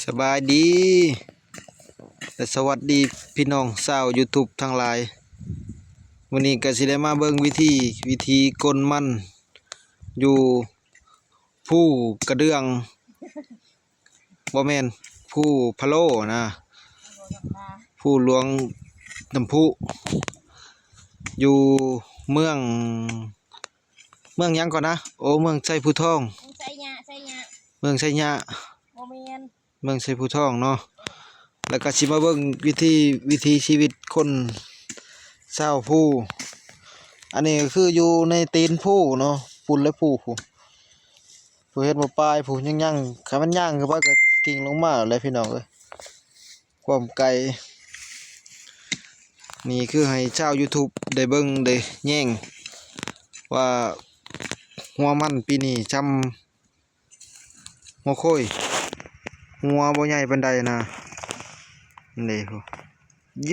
ສະບາຍດີ ແລະ ສະຫວັດດີພີ່ນ້ອງຊາວຢູທູບທັງຫຼາຍ. ມື້ນີ້ກະຊິໄດ້ມາເບິ່ງວິທີ ວິທີກົນມັນຢູ່ພູກະເດືອງ ບໍ່ແມ່ນ ພູພະໂລນະ ພູຫຼວງນ້ຳພຸ ຢູ່ເມືອງ ເມືອງຫຍັງກ່ອນນະ? ໂອ ເມືອງໄຊພູທອງ ໄຊຍະ ໄຊຍະ ເມືອງໄຊຍະ ບໍ່ແມ່ນ ເມືອງໄຊພູທອງເນາະ. ແລ້ວກະຊິມາເບິ່ງວິທີ ວິຖີຊີວິດຄົນຊາວພູ. ອັນນີ້ກະຄືຢູ່ໃນຕີນພູເນາະ ພຸ້ນແຫຼະພູ ຜູ້ ຜູ້ເຫັນບໍ່ ປາຍຜູ້ຍັງໆ ຄັນແມ່ນຍ່າງຂຶ້ນໄປກະກິ່ງລົງມາແຫຼະພີ່ນ້ອງເອີຍ ຄວາມໄກ. ນີ້ຄືໃຫ້ຊາວຢູທູບໄດ້ເບິ່ງໄດ້ແຍງວ່າຫົວມັນປີນີ້ຊ່ຳຫົວໂຄຍ ຫົວບໍ່ໃຫຍ່ປານໃດນະ. ນີ້ພຸ້ນ ໂຢ